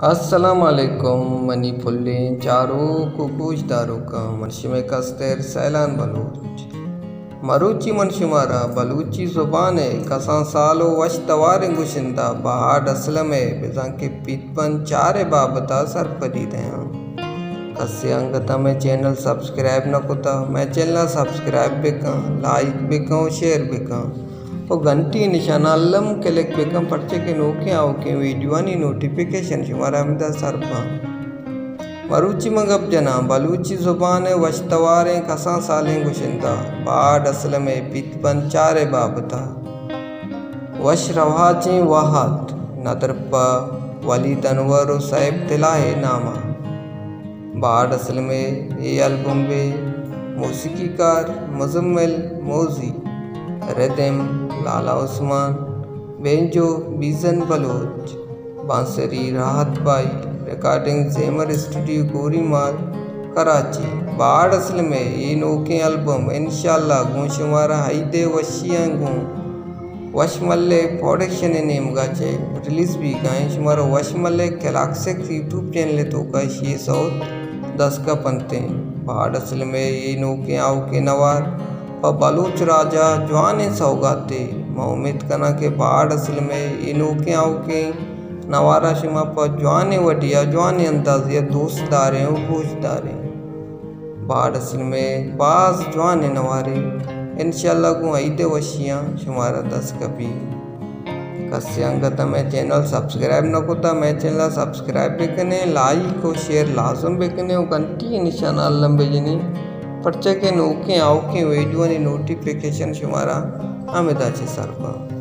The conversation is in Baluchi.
السلام علیکم منی پھلیں چاروک و گوشداروکاں، من شمئے کستر سیلان بلوچ۔ مروچی من شمارا بلوچی زبان ءِ کسان سال و وش تواریں گشندہ بہاڈ اسلم ءِ بزاں کہ پیت بند چار ءِ بابت ءَ سرپدی دیاں۔ کسے انگت ءَ مئے چینل سبسکرائب نہ کتہ، مئے چینل ءَ سبسکرائب بکن، لائک بکن و شیئر بکن و گھنٹی نشان ءَ الم کلک بکن، پرچہ کہ نوکیں آؤکیں ویڈیوانی نوٹیفیکیشن شمارا ہمدا سر باں۔ مروچی من گپ جناں بلوچی زبان ءِ وش تواریں کسان سالیں گشندہ بہاڈ اسلم ءِ پیت بند چار ءِ بابت ءَ۔ وش رواجیں وہد، ندر پہ ولید انور و سیف طلاہ ءِ نام ءَ۔ بہاڈ اسلم ءِ اے البم ءِ موسیقی کار مزمل موزی، ردم لالا عثمان، بینجو بیزن بلوچ، بانسری راحت بائی، ریکارڈنگ زیمر اسٹوڈیو گوریمال، کراچی۔ بہاڈ اسلم ءِ اے نوکیں البم انشاءاللہ گوں شمارا عید ءِ وشیاں گوں وش ملک پروڈکشن ءِ نیمگا چہ ریلیز بیگا ایں۔ شمارا وش ملک کلاسکس یوٹیوب چینل ءِ توکا ایشی ءِ سوت دست کپنت ایں۔ بہاڈ اسلم ءِ اے نوکیں آؤکیں نوار پہ بلوچ راجا جوانیں سوگاتے۔ ما امیت کناں کہ بہاڈ اسلم ءِ اے نوکیں آؤکیں نوارا شما پہ جوانیں وڈیا، جوانیں اندازیا دوست داریں و گوش داریں۔ بہاڈ اسلم ءِ باز جوانیں نوارے۔ انشاءاللہ گوں عید ءِ وشیاں شمارا دست کپی۔ کسے انگت ءَ مئے چینل سبسکرائب نہ کتہ، مئے چینل ءَ سبسکرائب بکنے، لائک و شیئر لازم بکنے و گھنٹی ءِ نشان ءَ الم بجنے، پرچہ کہ نوکیں آؤکیں ویڈیوانی نوٹیفیکیشن شمارا ہمدا چہ سر باں۔